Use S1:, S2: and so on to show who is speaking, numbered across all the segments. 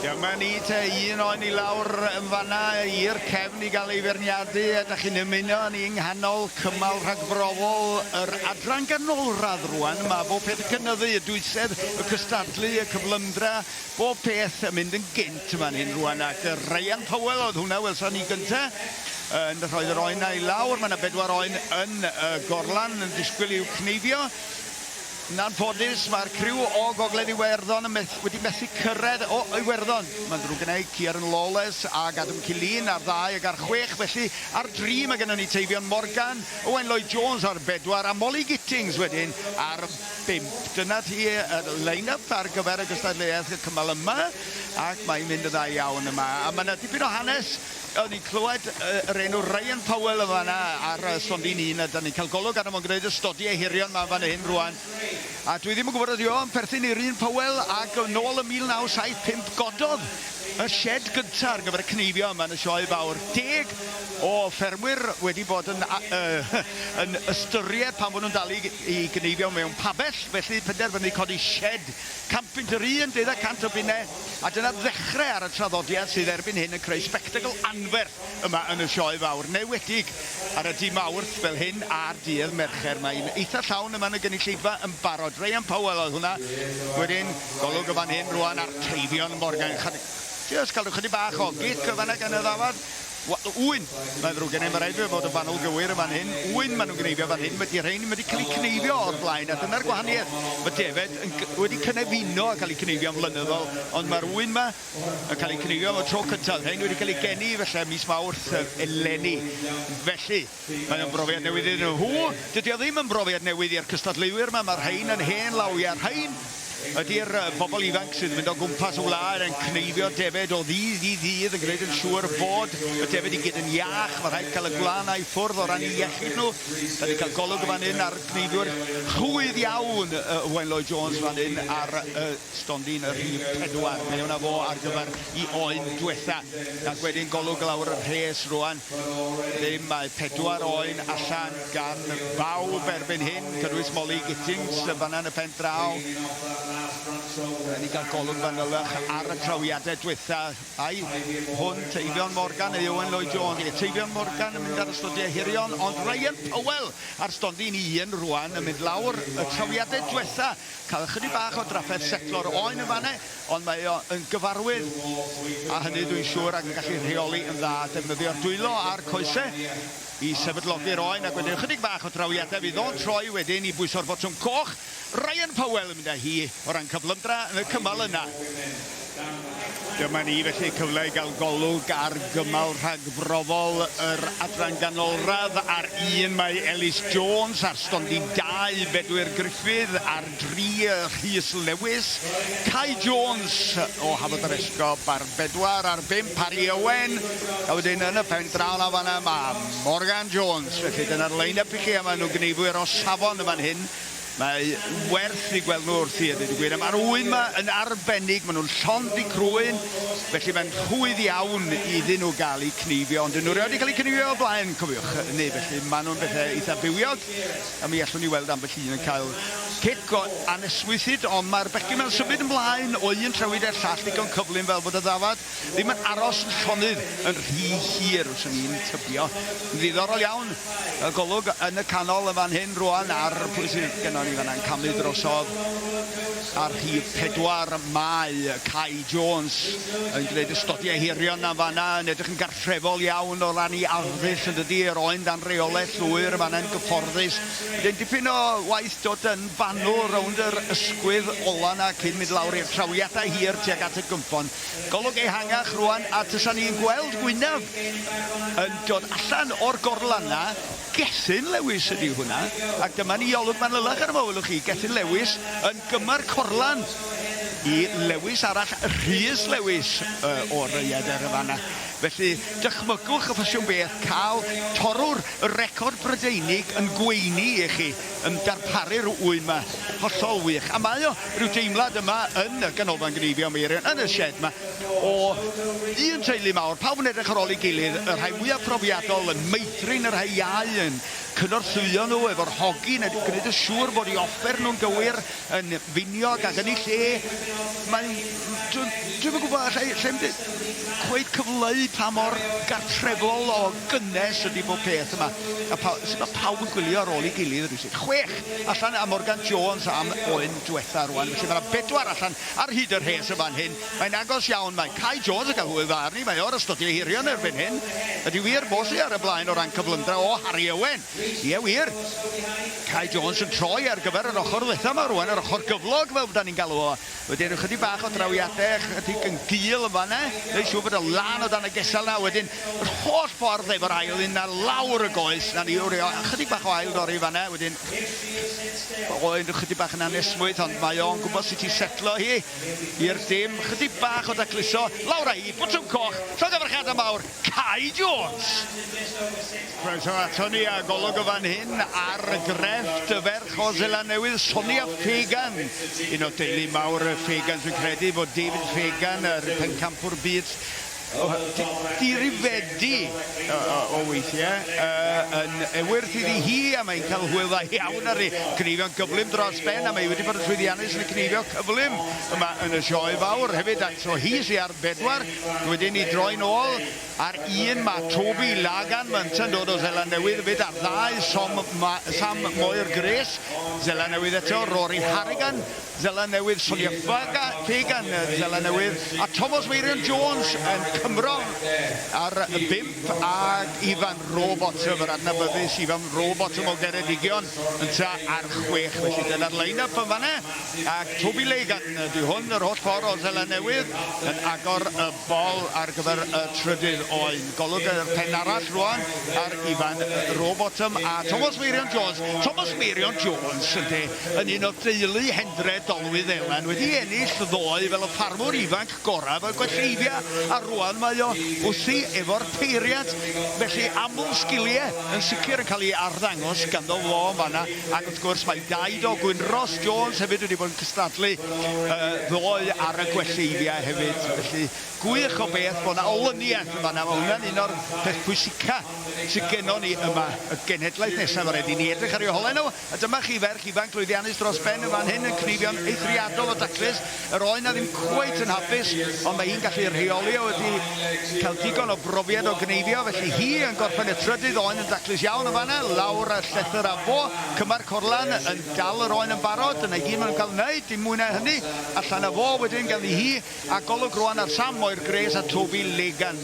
S1: Dyma ni te, un oen i lawr yn fanna i'r cefn i gael ei feirniadu, a da chi'n ymuno â ni yng nghanol cymal rhagbrofol yr adran ganolradd rwan. Mae bob peth yn cynyddu, y dwysedd, y cystadlu, y cyflymdra, bob peth yn mynd yn gynt yn fan hyn rwan, ac Ryan Powell oedd hwnna welson ni gynta yn rhoi'r oen 'na i lawr. Mae yna bedwar oen yn y gorlan yn disgwyl i'w cneifio. Yn anffodus, mae'r criw o Gogledd Iwerddon yn meth- wedi methu cyrraedd o Iwerddon. Mae'n ddrwg genna i, Kieran Lawless ag Adam Killeen ar ddau ac ar chwech, felly ar dri mae gennon ni Teifion Morgan, Owain Lloyd Jones ar bedwar a Molly Gittings wedyn ar bump. Dyna ti yr line-up ar gyfer y gystadleuaeth y cymal yma, ac mae'n mynd yn dda iawn yma. A mae 'na dipyn o hanes. O'n i'n clywed yr enw Ryan Powell yn fan'na ar stondin un, a 'dan ni'n cael golwg arno fo'n gwneud y stodiau hirion 'ma yn fan hyn rŵan. A dwi ddim yn gwybod ydi o yn perthyn i'r un Powell ag nôl ym 1975 gododd y shed gynta ar gyfer y cneifio yma yn y Sioe Fawr. Deg o ffermwyr wedi bod yn yn ystyried pam fod nhw'n dal i i gneifio mewn pabell, felly penderfynu codi shed 100 punt yr un, deuddeg cant o bunnau. A dyna ddechrau ar y traddodiad sydd erbyn hyn yn creu sbectacl anferth yma yn y Sioe Fawr, newedig ar y dydd Mawrth fel hyn a'r dydd Mercher. Mae'n eitha llawn yma yn y gynulleidfa yn barod. Ryan Powell oedd hwnna. Wedyn, golwg yn fan hyn rwan ar Teifion Morgan. Jyst cael rhyw chydig bach o gic yn fan'na gan y ddafad. Ŵyn! Mae'n ddrwg gen i, mae rhaid i fi fod yn fanwl gywir yn fan hyn. Ŵyn maen nhw'n gneifio fan hyn. Mae rhein wedi cael eu cneifio o'r blaen, a dyna'r gwahaniaeth. Mae defaid yn, wedi cynefino a cael eu cneifio'n flynyddol, ond mae'r ŵyn yma yn cael eu cneifio am y tro cyntaf. Rhein wedi cael eu geni felly mis Mawrth eleni. Felly, mae o'n brofiad newydd iddyn nhw. Dydy o ddim yn brofiad newydd i'r cystadleuwyr yma. Mae rhein yn hen lawiau. Rhein Ydy'r bobl ifanc sydd yn mynd o gwmpas y wlad yn cneifio defaid o ddydd i ddydd, yn gwneud yn siŵr fod y defaid i gyd yn iach? Mae rhaid cael y gwlân 'na i ffwrdd o ran eu iechyd nhw. Da ni'n cael golwg yn fan hyn ar gneifiwr rhwydd iawn, Owain Lloyd Jones fan hyn ar y stondin y rhif pedwar. Mae hwnna fo ar gyfer i oen dwetha. Ac wedyn golwg lawr y rhes rwan. Ddim, mae pedwar oen allan gan bawb erbyn hyn, cynnwys Molly Gittings yn fan'na yn y pen draw. Rhaid ni gael golwg fanylach ar y trawiadau dwytha. Ai hwn Teifion Morgan neu Owen Lloyd Jones? Ie, Teifion Morgan yn mynd ar y stodiau hirion, ond Ryan Powell ar stondin un rwan yn mynd lawr y trawiadau dwytha. Cael ychydig bach o drafferth setlo'r oen yn fan'na, ond mae o yn gyfarwydd â hynny dwi'n siŵr ac yn gallu rheoli yn dda, defnyddio'r dwylo a'r coesau i sefydlogi'r oen ac wedyn ychydig bach o drawiadau fydd o'n troi wedyn i bwyso'r botwm coch. Ryan Powell yn mynd â hi o ran cyflymdra yn y cymal yna. Dyma ni felly, cyfle i gael golwg ar gymal rhagbrofol yr adran ganolradd. Ar un mae Ellis Jones, ar stondin dau Bedwyr Gruffydd, ar dri Rhys Lewis, Kai Jones o Hafod yr Esgob ar bedwar, ar bump Harry Owen, a wedyn yn y pen draw na fanna mae Morgan Jones. Felly dyna'r line-up i chi, a maen nhw'n gneifwyr o safon yn fan hyn. Mae werth i gweld nhw wrthi a dweud y gwir. A mae'r ŵyn 'ma yn arbennig, maen nhw'n llond eu crwyn, felly mae'n rhwydd iawn iddyn nhw gael eu cneifio, ond 'dyn nhw erioed 'di cael eu cneifio o'r blaen, cofiwch hynny, felly maen nhw'n bethau eitha' bywiog, a mi allwn ni weld ambell un yn cael cic o anesmwythyd, ond mae'r bechgyn 'ma'n symud ymlaen o un trawid i'r llall digon cyflym fel bod y ddafad Ddim yn aros yn llonydd yn rhy hir, fyswn i'n tybio. Yn ddiddorol iawn, y golwg yn y canol yn fan hyn rwan ar pwy sydd gennon ni fanna'n camu drosodd ar rhif pedwar. Mae Kai Jones yn gwneud y stodiau hirion 'na'n fanna, yn edrych yn gartrefol iawn o ran ei arddull, yn dydi, yr oen dan reolaeth llwyr yn fanna'n gyfforddus. Wedyn dipyn o waith dod yn fanwl rownd yr ysgwydd ola 'na cyn mynd lawr i'r trawiadau hir tuag at y gynffon. Golwg ehangach rwan, a tysa ni'n gweld Gwynaf yn dod allan o'r gorlan 'na, Gethin Lewis ydi hwnna, ac dyma ni olwg manylach arno fo, welwch chi, Gethin Lewis yn gymar corlan i Lewis arall, Rhys Lewis o Raeadr yn fan'na. Felly, dychmygwch y ffasiwn beth, cael torrwr y record Brydeinig yn gweini i chi. yn darparu'r ŵyn 'ma. Hollol wych. A mae o rhyw deimlad yma yn y Ganolfan Gneifio Meirion, yn y shed 'ma, o un teulu mawr, pawb yn edrych ar ôl ei gilydd, y rhai mwyaf profiadol yn meithrin y rhai iau, yn cynorthwyo nhw efo'r hogyn, yn gwneud yn siŵr bod eu offer nhw'n gywir, yn finiog ac yn eu lle. Mae'n... Dwi'm yn gwybod, alla i, alla i'm deud cweit cyfleu pa mor gartrefol o gynnes ydy bob peth yma. A pa, sut mae pawb yn gwylio ar ôl ei gilydd rywsut. 6 allan a Morgan Jones am oen dwetha rwan, felly mae 'na bedwar allan ar hyd y rhes yn fan hyn. Mae'n agos iawn, mae Kai Jones yn cael hwyl dda arni, mae o'r ystodiau hirion erbyn hyn. Ydy wir, fo sy ar y blaen o ran cyflymdra o Harry Owen. Ie wir. Kai Jones yn troi ar gyfer yr ochr ddwetha 'ma rwan, yr ochr gyflog fel 'dan ni'n galw o. Wedyn rhyw chydig bach o drawiadau, chydig yn gul yn fan'na, neud siŵr bod o lan o dan y gesail 'na, wedyn yr holl ffordd efo'r ail un 'na lawr y goes, 'na ni, wrio, chydig bach o ail dorri fan'na, wedyn oen chydig bach yn anesmwyth, ond mae o'n gwybod sut i setlo hi i'r dim, chydig bach o dacluso, lawr â hi, botwm coch, llongyfarchiadau mawr, Kai Jones! Croeso ato ni a golwg o fan hyn ar grefft y ferch o Seland Newydd, Sonia Fagan, un o deulu mawr y Fagans. Dwi'n credu bod David Fagan, yr pencampwr byd dirifedi o weithiau, yn ewyrth iddi hi a mae'n cael hwyl dda iawn arni. Cneifio'n gyflym dros ben a mae wedi bod yn llwyddiannus yn y cneifio cyflym yma yn y sioe fawr hefyd, ac so hi sy ar bedwar. Wedyn i droi'n ôl Ar un mae Toby Lagan, mae yntau'n dod o Seland Newydd 'fyd, ar ddau Som, Ma, Sam Moir Grace, Seland Newydd eto, Rory Harrigan, Seland Newydd, Sonia Faga, Fagan, Seland Newydd, a Tomos Meirion Jones yn Cymro ar y bump, ac Ifan Rowbottom, yr adnabyddus Ifan Rowbottom o Geredigion, ynta ar chwech. Felly dyna'r line-up yn fan'na, ac Toby Lagan ydy hwn, yr holl ffordd o Seland Newydd, yn agor y Bol ar gyfer y trydydd oen. Golwg ar y pen arall rwan ar Ifan Rowbottom a Tomos Meirion Jones. Tomos Meirion Jones, ynde, yn un o deulu Hendre Dolwydd Elen, wedi ennill ddoe fel y ffarmwr ifanc gorau efo Gwelleifia, a rwan mae o wrthi efo'r peiriant. Felly aml sgiliau yn sicr yn cael ei arddangos ganddo fo yn fanna, ac wrth gwrs mae daid o Gwynros Jones hefyd wedi bod yn cystadlu ddoe ar y gwelleiddiau hefyd, felly gwych o beth bod 'na olyniaeth yn fan'na, mae hwnna'n un o'r peth pwysica sydd gennon ni yma, y genhedlaeth nesaf, ma' raid i ni edrych ar eu holau nhw, a dyma chi ferch ifanc lwyddiannus dros ben yn fan hyn yn cneifio'n eithriadol o daclus, yr oen 'na ddim cweit yn hapus, ond mae hi'n gallu rheoli o, wedi cael digon o brofiad o gneifio, felly hi yn gorffen y trydydd oen yn daclus iawn yn fan'na, lawr y llethr â fo, Cymar Corlan yn dal yr oen yn barod, dyna i gyd maen nhw'n cael wneud, dim mwy na hynny, allan â fo wedyn ganddi hi, a golwg rwan ar Sam Moir Grace a Toby Legan,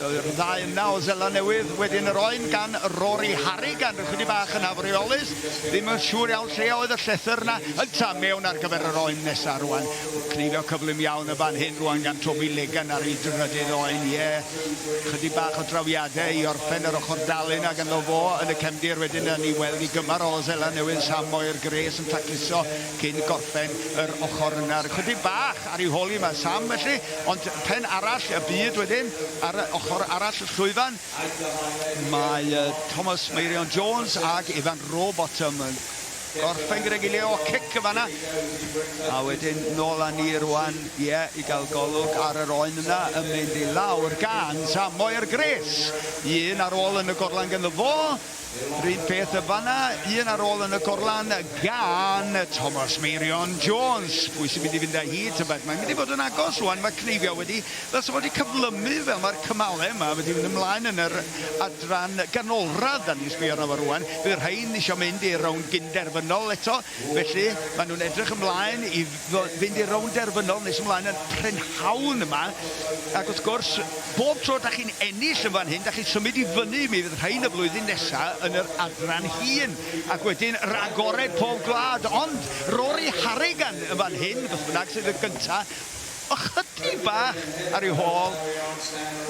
S1: yr ddau yna o Seland Newydd, wedyn yr oen gan Rory Harrigan, rhyw chydig bach yn afreolus, ddim yn siŵr iawn lle oedd y llethr yna, ynta mewn ar gyfer yr oen nesa rwan, cneifio cyflym iawn yn fan hyn rwan gan Toby Legan ar ei drydydd oen, ie, Chydig bach o drawiadau i orffen yr ochr dal yna ganddo fo yn y cefndir wedyn a ni weld i gymar o Seland Newydd Sam Moir Grace yn tacluso cyn gorffen yr ochr yna. Chydig bach ar ei hôl hi mae Sam felly, ond pen arall y byd wedyn ar ochr arall y llwyfan mae Thomas Meirion Jones ag Ifan Rowbottom yn Gorffen gyda'i gilydd, o, cic yn fan'na. A wedyn nôl â ni rwan, ie, i gael golwg ar yr oen yna yn mynd i lawr gan Sam Moir Grace. Un ar ôl yn y gorlan ganddo fo. Yr un peth yn fan'na, un ar ôl yn y gorlan gan Thomas Meirion Jones. Pwy sy'n mynd i fynd â hi, tybed? Mae'n mynd i fod yn agos rwan, mae cneifio wedi, fel 'sa fo wedi cyflymu fel mae'r cymalau yma wedi mynd ymlaen yn yr adran ganolradd, da ni'n sbio arno fo rwan. Fydd rhain isio mynd i'r rownd gynderfynol eto, felly maen nhw'n edrych ymlaen i fynd i'r rownd derfynol nes ymlaen yn prynhawn yma. Ac wrth gwrs, bob tro da chi'n ennill yn fan hyn, da chi'n symud i fyny, mi fydd rhain y flwyddyn nesaf yn yr adran hŷn, ac wedyn rhagored pob gwlad. Ond Rory Harrigan yn fan hyn, beth bynnag sydd y gyntaf, ychydig bach ar ei hôl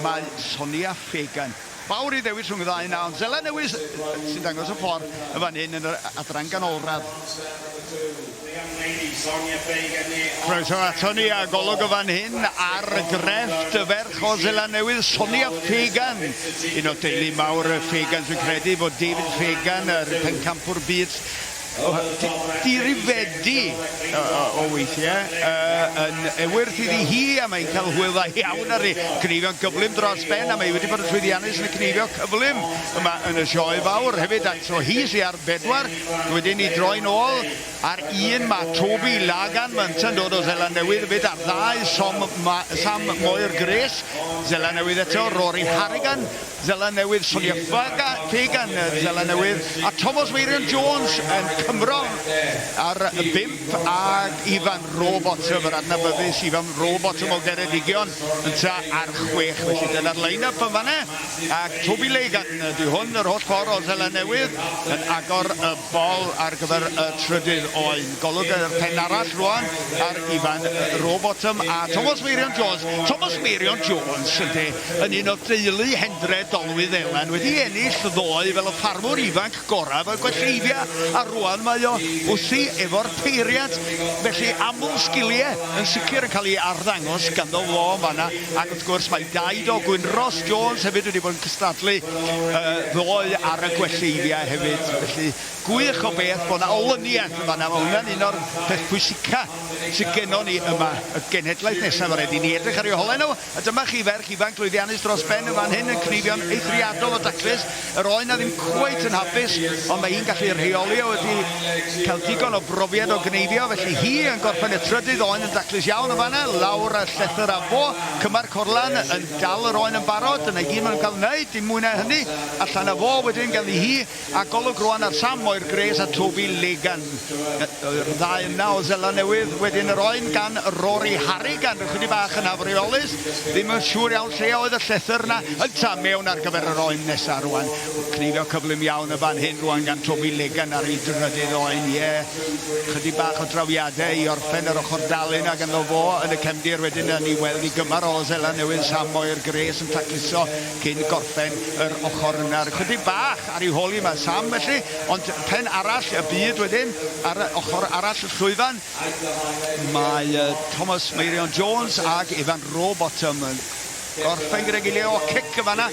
S1: mae Sonia Fagan. Fawr i ddewis rhwng y ddau yna, ond Seland Newydd sy'n dangos y ffordd yn fan hyn yn yr adran ganolradd. Croeso ato ni a golwg o fan hyn ar grefft y ferch o Seland Newydd, Sonia Fagan, un o deulu mawr y Fagans. Dwi'n credu bod David Fagan, yr pencampwr byd, Dirifedi o weithiau yn ewyrth iddi hi a mae'n cael hwyl dda iawn ar ei cneifio'n gyflym dros ben a mae wedi bod yn llwyddiannus yn y cneifio cyflym yma yn y sioe fawr hefyd a so hi sydd ar bedwar wedyn i droi'n ôl ar un mae Toby Lagan mae ynta'n dod o Seland Newydd hefyd ar ddau Som, Ma, Sam Moir Grace Seland Newydd eto Rory Harrigan Seland Newydd, Sonia Fagan, Seland Newydd, a Tomos Meirion Jones yn Cymro ar y bump, ac Ifan Rowbottom, yr adnabyddus Ifan Rowbottom o Geredigion, ynta ar chwech. Felly dyna'r line-up yn fanna, ac Toby Legan ydy hwn, yr holl ffordd o Seland Newydd, yn agor y bol ar gyfer y trydydd oen. Golwg ar y pen arall rwan ar Ifan Rowbottom a Tomos Meirion Jones. Tomos Meirion Jones, ynte, yn un o deulu Hendre Dolwydd Elen, wedi ennill ddoe fel y ffarmwr ifanc gorau efo'i gwelleiddiau, a rwan mae o wrthi efo'r peiriant. Felly aml sgiliau yn sicr yn cael ei arddangos ganddo fo yn fanna, ac wrth gwrs mae daid o Gwynros Jones hefyd wedi bod yn cystadlu ddoe ar y gwelleiddiau hefyd. Felly gwych o beth bod 'na olyniaeth yn fanna, mae hwnna'n un o'r peth pwysica sydd gennon ni yma, y genhedlaeth nesaf, ma' raid i ni edrych ar eu holau nhw, a dyma chi ferch ifanc lwyddiannus dros ben yn fan hyn yn cneifio'n eithriadol o daclus, yr oen 'na ddim cweit yn hapus, ond mae hi'n gallu rheoli o, wedi cael digon o brofiad o gneifio, felly hi yn gorffen y trydydd oen yn daclus iawn yn fanna, lawr y llethr â fo, Cymar Corlan yn dal yr oen yn barod, dyna i gyd maen nhw'n cael wneud, dim mwy na hynny, allan â fo wedyn ganddi hi, A golwg rwan ar Sam Moir Grace a Toby Legan. Yr ddau yna o Seland Newydd. Wedyn yr oen gan Rory Harrigan, ychydig bach yn afreolus. Ddim yn siŵr iawn lle oedd y llethr yna. Ynta mewn ar gyfer yr oen nesa rwan. Cneifio cyflym iawn y fan hyn rwan gan Toby Legan ar ei drydydd oen. Ie, chydig bach o drawiadau i orffen yr ochr dalyn a ganddo fo yn y cefndir wedyn yn ei weld i gymar o Seland Newydd Sam Moir Grace yn tacluso cyn gorffen yr ochr yna. Chydig bach ar ei hôl hi mae Sam felly, ond pen arall y byd wedyn, ar ochr arall y llwyfan, mae Thomas Meirion Jones ac Evan Rowbottom yn gorffen gyda'i gilydd o cic yn fanna.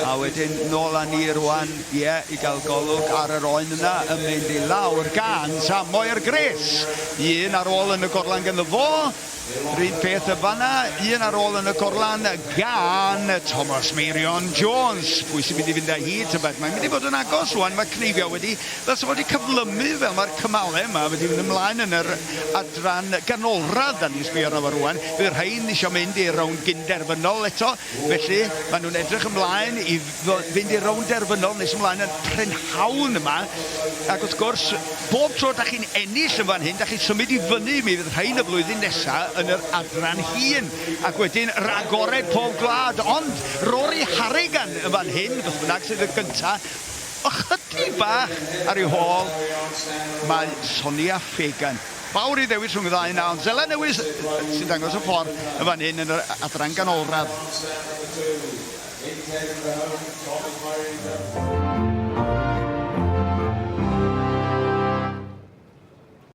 S1: A wedyn nôl â ni rwan, ie, yeah, i gael golwg ar yr oen yna yn mynd i lawr gan Sam Moir Grace. Un ar ôl yn y gorlan ganddo fo. Yr un peth yn fanna, un ar ôl yn y gorlan gan Thomas Meirion Jones. Pwy sy'n mynd i fynd â hi, tybed? Mae'n mynd i fod yn agos rwan, mae cneifio wedi, fel sa fo wedi cyflymu fel mae'r cymalau yma wedi mynd ymlaen yn yr adran ganolradd, da ni'n sbio arno fo rwan. Fydd rhain eisiau mynd i'r rownd gynderfynol eto, felly maen nhw'n edrych ymlaen i fynd i'r rownd derfynol nes ymlaen yn prynhawn yma. Ac wrth gwrs, bob tro da chi'n ennill yn fan hyn, da chi'n symud i fyny, mi fydd rhain y flwyddyn nesa yn yr adran hŷn, ac wedyn yr agored pob gwlad. Ond Rory Harrigan yn fan hyn, beth bynnag sydd y gynta, ychydig bach ar ei hôl, mae Sonia Fagan. Fawr i ddewis rhwng y ddau yna, ond Seland Newydd sy'n dangos y ffordd yn fan hyn yn yr adran ganolradd.